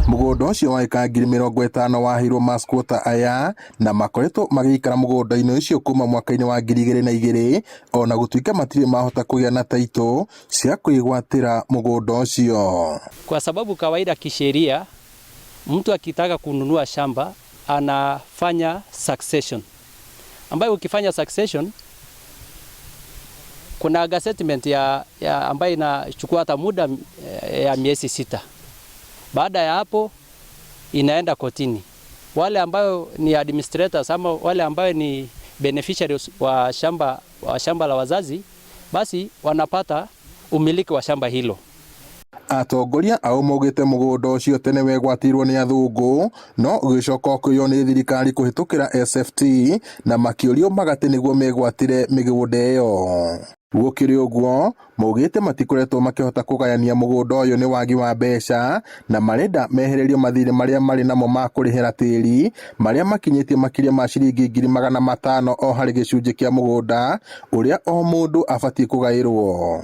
Mũgũnda ũcio wa ĩka 50,000 waheirwo masquota aya na makoretwo magĩikara mũgũnda-inĩ ũcio kuma mwaka-inĩ wa 2002, ona gũtuĩka matirĩ mahota kũgĩa na taitũ cia kwĩgwatĩra mũgũnda ũcio. Kwa sababu kawaida kisheria mtu akitaka kununua shamba anafanya succession, ambayo ukifanya succession kuna gazettement ya ambayo inachukua hata muda ya miezi 6. Baada ya hapo inaenda kotini. Wale ambayo ni administrators ama wale ambayo ni beneficiaries wa shamba la wazazi, basi wanapata umiliki wa shamba hilo. Atongoria ao maugĩte mũgũnda ũcio tene wegwatĩirwo nĩ athũngũ no ũgĩcoka ũkĩoywo nĩ thirikari kũhĩtũkĩra SFT, na makĩũrio magate nĩguo megwatĩre mĩgũnda ĩyo. Gũkĩrĩ ũguo, maugĩte matikoretwo makĩhota kũgayania mũgũnda ũyũ nĩ wagi wa mbeca, na marenda mehererio mathirĩ marĩa marĩ namo ma kũrĩhĩra tĩri marĩa makinyĩtie makĩria ma ciringi 500,000 o harĩ gĩcunjĩ kĩa mũgũnda ũrĩa o mũndũ abatiĩ kũgaĩrwo.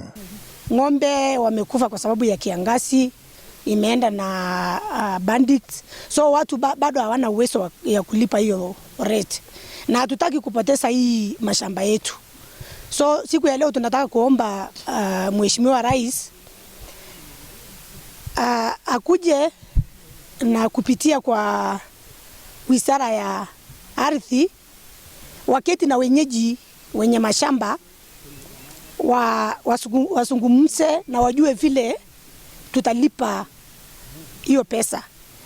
Ng'ombe wamekufa kwa sababu ya kiangazi, imeenda na bandits, so watu bado hawana uwezo ya kulipa hiyo rate, na hatutaki kupoteza hii mashamba yetu. So siku ya leo tunataka kuomba Mheshimiwa Rais akuje na kupitia kwa Wizara ya Ardhi, waketi na wenyeji wenye mashamba, wazungumze na wajue vile tutalipa hiyo pesa,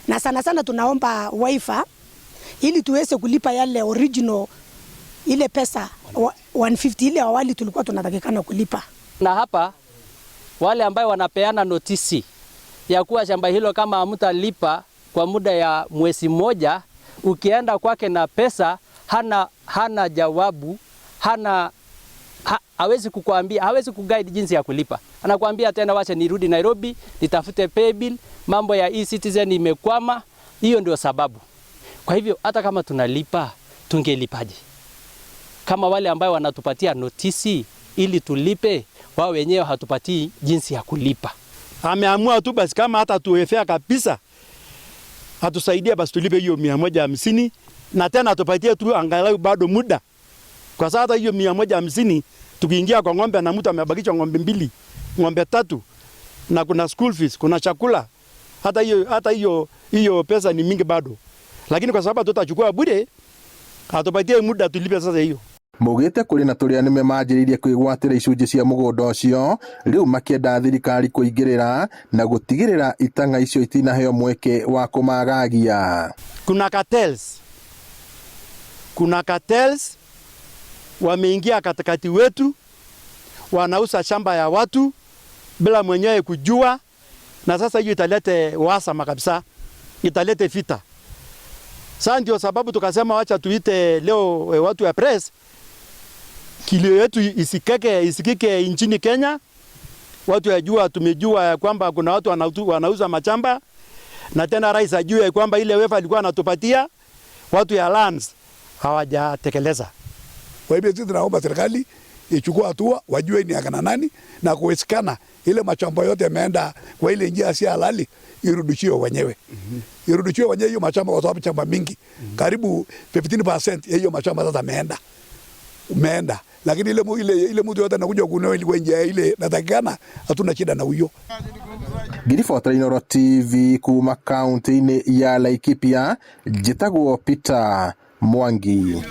na sana sana tunaomba waiver ili tuweze kulipa yale original, ile pesa 150 ile awali tulikuwa tunatakikana kulipa. Na hapa wale ambayo wanapeana notisi ya kuwa shamba hilo kama hamtalipa kwa muda ya mwezi mmoja, ukienda kwake na pesa hana jawabu, hawezi kukuambia, hawezi kuguide jinsi ya kulipa. Anakuambia tena, wacha nirudi Nairobi nitafute paybill, mambo ya e-Citizen imekwama. Hiyo ndio sababu. Kwa hivyo hata kama tunalipa, tungelipaje? Kama wale ambao wanatupatia notisi ili tulipe, wao wenyewe hatupatii jinsi ya kulipa. Ameamua tu basi kama hata tuwefea kabisa, atusaidie basi tulipe hiyo 150, na tena atupatie tu angalau bado muda. Kwa sasa hiyo 150 tukiingia kwa ng'ombe na mtu amebakisha ng'ombe mbili, ng'ombe tatu, na kuna school fees, kuna chakula, hata hiyo pesa ni mingi bado. Lakini kwa sababu tutachukua bure, atupatie muda tulipe sasa hiyo. Maugĩte kũrĩ na tũrĩa nĩme manjĩrĩirie kwĩgwatĩra icunjĩ cia mũgũnda ũcio, rĩu makĩenda thirikari kũingĩrĩra na gũtigĩrĩra itang'a icio itinaheo mweke wa kũmagagia. Kuna cartels wameingia katikati wetu, wanauza shamba ya watu bila mwenyewe kujua, na sasa hiyo italete uhasama kabisa, italete vita. Sasa ndio sababu tukasema wacha tuite leo watu ya press, kilio yetu isikike nchini Kenya, watu yajua, tumejua ya kwamba kuna watu wanauza mashamba, na tena rais ajue kwamba ile waiver alikuwa anatupatia watu ya lands hawajatekeleza. Kwa hivyo sisi tunaomba serikali ichukue hatua, wajue ni akina nani, na kuwezekana ile mashamba yote yameenda kwa ile njia si halali irudishiwe wenyewe. Irudishiwe wenyewe hiyo mashamba, kwa sababu shamba mingi, karibu 15% ya hiyo mashamba sasa umeenda, lakini ile mtu yote anakuja kununua ile kwa njia ile natakikana, hatuna shida na huyo. Ngĩribotera Inooro TV kuma kaunti-inĩ ya Laikipia, njĩtagwo Peter Mwangi.